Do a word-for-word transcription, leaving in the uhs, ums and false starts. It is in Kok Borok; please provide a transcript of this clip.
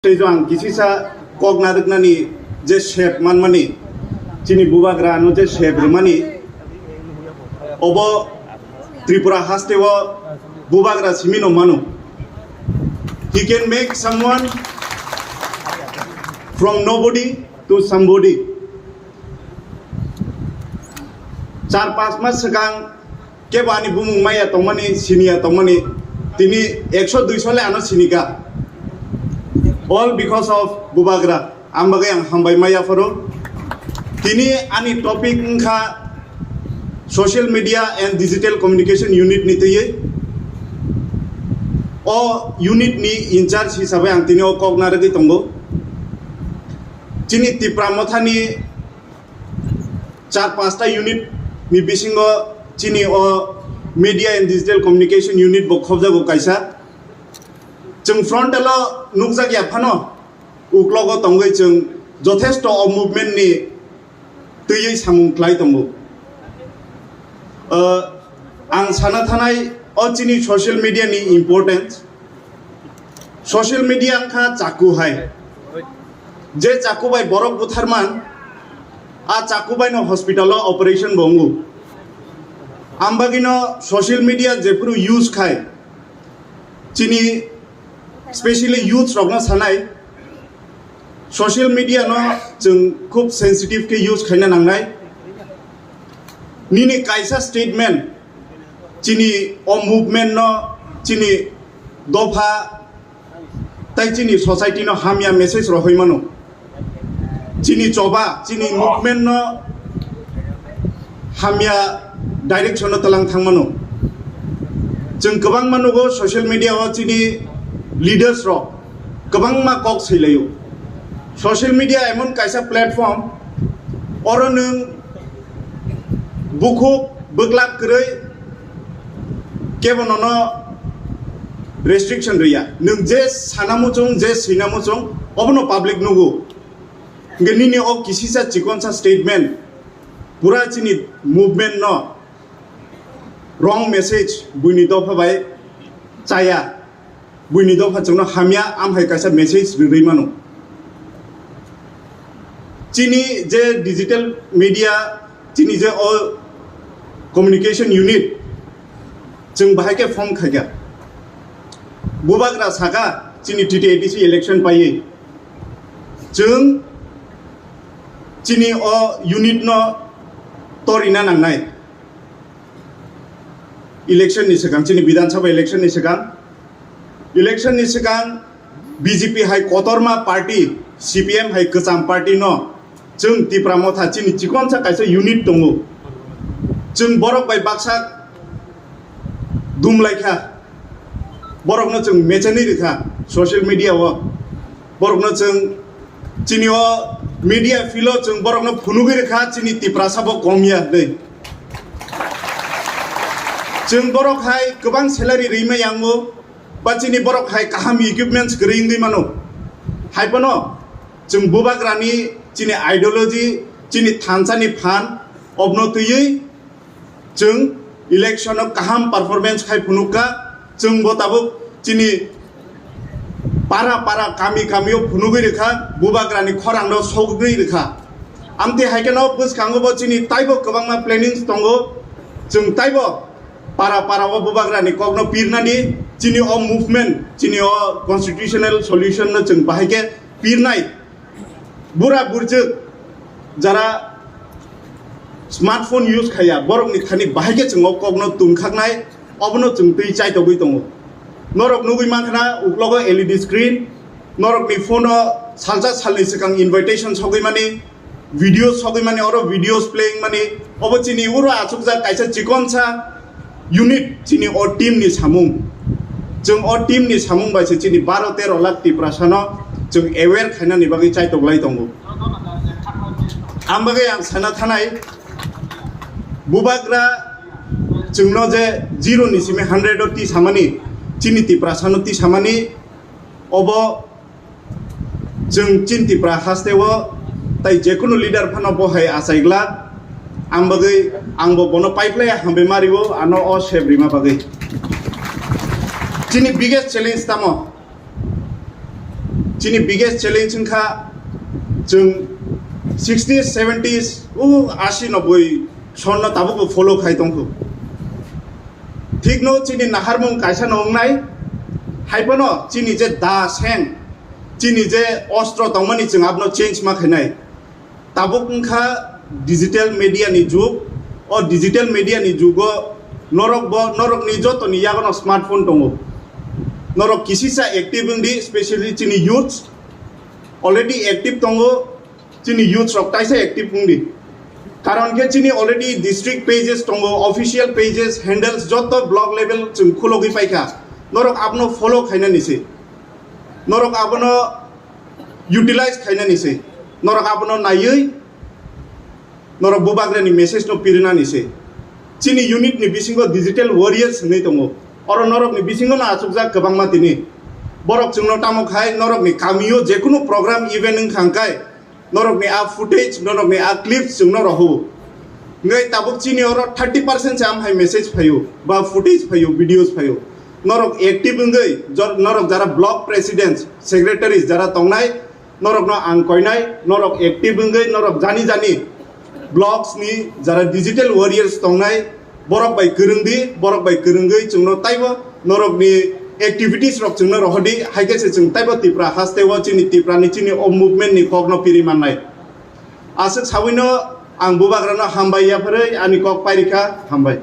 Tei jang kisisa kok narwknani je sep manmani, chini bubagra ano je sep rwmani, obo Tripura haste o bubagra simi no mano. He can make someone from nobody to somebody. Char panch mas swkang kebo ani bumung maya tongmani, siniya tongmani, tini ekso duiso le ano sinika. All because of bubagra. Ang bagwi ang hambai maya phoro. Tini ani topic wngkha social media and digital communication unit ni twiwi. O unit ni in charge hisabai ang tini o kok narwgwi tongo. Chini Tipra Mothani char panchta unit ni bisingo chini o media and digital communication unit bo khobjago kaisa. Chwng frontal o nukjak ya phano, uklogo tongwi chwng jothesto o movement ni twiwi samung khlai tongo. Uh, ang sana thanai o chini social media ni importance. Social media wngkha chaku hai. Je chaku bai borok butharman, a chaku bai no hospital o operation bo wngo. Ambagino social media jephuru use khai, chini specially youths rokno sanai, social media no chwng khub sensitive khe use khaina nangnai. Nini kaisa statement chini o movement no, chini dopha tai chini society no hamya message rohoi mano. Chini choba, chini movement no hamya direction no talang thang mano. Chwng kwbangma nugo social media o chini leaders rok kwbangma kok sailaio. Social media emon kaisa platform, oro nwng bukhuk bwklak kwrwi kebo nono restriction rwya. Nwng je sana muchung, je swina muchung, obono public nugo. Hwnkhe nini o kisisa chikonsa statement pura chini movement no wrong message buini dopha bai chaya. Buini dopha chwngno hamya, amhai kaisa message rwrwi mano. Chini je digital media, chini je o communication unit, chwng bahai khe form khaikha. Bubagra saka chini T T A D C election paiwi. Chwng chini o unit no torina nangnai. Election ni swkang, chini Bidhan Sabha election ni swkang, election ni swkang B J P hai kotorma party, C P M hai kwcham party no chwng Tipra Motha chini chikonsa kaisa unit tongo. Chwng borok bai baksa dumlaikha, borokno chwng mechenwi rwkha social media o. Borokno chwng chini o media field o chwng borokno phunugwi rwkha chini Tiprasa bo kom ya hwnwi. Chwng borok hai kwbang salary rwima yango, ba chini borok hai kaham equipments kwrwi wngwi mano. Hai phano chwng bubagrani chini ideology, chini thansa ni phan, obno twiwi chwng election o kaham performance khai phunukha, chwng bo tabuk chini para para, kami kami o phunugwi rwkha, bubagrani khorang no sogwi rwkha. Amtwi hai kheno bwskango bo chini taibo kwbangma plannings tongo, chwng taibo para para o bubagrani kokno pirnani, chini o movement, chini o constitutional solution no chwng bahai khe pirnai. Bura burjwk jara smartphone use khaiya, borokni thani bahai khe chwng o kokno tungkhaknai, obono chwng twi chaitogwi tongo. Norok nugwi mankha na uklogo L E D screen, norokni phone o salsa salni swkang invitation sogwi mani, video sogwi mani, oro videos playing mani, obo chini uro achukjak kaisa chikonsa unit chini o team ni samung. Chwng o team ni samung bai se chini baro tero lakh Tiprasa no chwng aware khainani bagwi chaitok lai tongo. Ang bagwi ang sana thanai, bubagra chwngno je zero ni simi hundred o tisamani, chini Tiprasa no tisamani, obo chwng chini Tipra haste o tai jekunu leader phano bo hai achai glak. Ang bagwi, ang bo bono paiplai hambai ma rio, ano o sep rima bagwi. Chini biggest challenge tamo? Chini biggest challenge wngkha chwng sixties, seventies, o asi noboi sonno tabukbo follow khai tongkhu. Thikno chini naharmung kaisa no wngnai, haiphano chini je da seng, chini je ostro tongmani chwng abono change ma khainai. Tabuk wngkha digital media ni jug. O digital media ni jugo norok bo, norokni jotoni yagono smartphone tongo. Norok kisisa active wngdi, specially chini youths already active tongo. Chini youths rok taisa active wngdi, karon khe chini already district pages tongo, official pages, handles joto block level chwng khulogwi paikha. Norok abono follow khainani se, norok abono utilize khainani se, norok abono naiwi norok bubagrani message no pirinani se. Chini unit ni bisingo digital warriors hinwi tongo. Oro norok ni bisingo no achukjak kwbangma tini. Borok chwngno tamo khai norok ni kamio jekunu program event wngkha hwnkhe norok ni a footage, norok ni a clips chwngno rohoro. Hwnkhe tabuk chini oro thirty percent se amhai message phaio, ba footage phaio, videos phaio. Norok active wngwi jor-, norok jara block presidents, secretaries jara tongnai, norokno ang koinai, norok active wngwi, norok jani jani blocks ni jara digital warriors tongnai, borok bai kwrwngdi, borok bai kwrwngwi chwngno taibo norokni activities rok chwngno rohordi, hai khe se chwng taibo Tipra hasteo chini Tipra ni chini o movement ni kokno piri mannai. Aswk sawino ang bubagrano hambai yapharwi ani kok pairikha, hambai.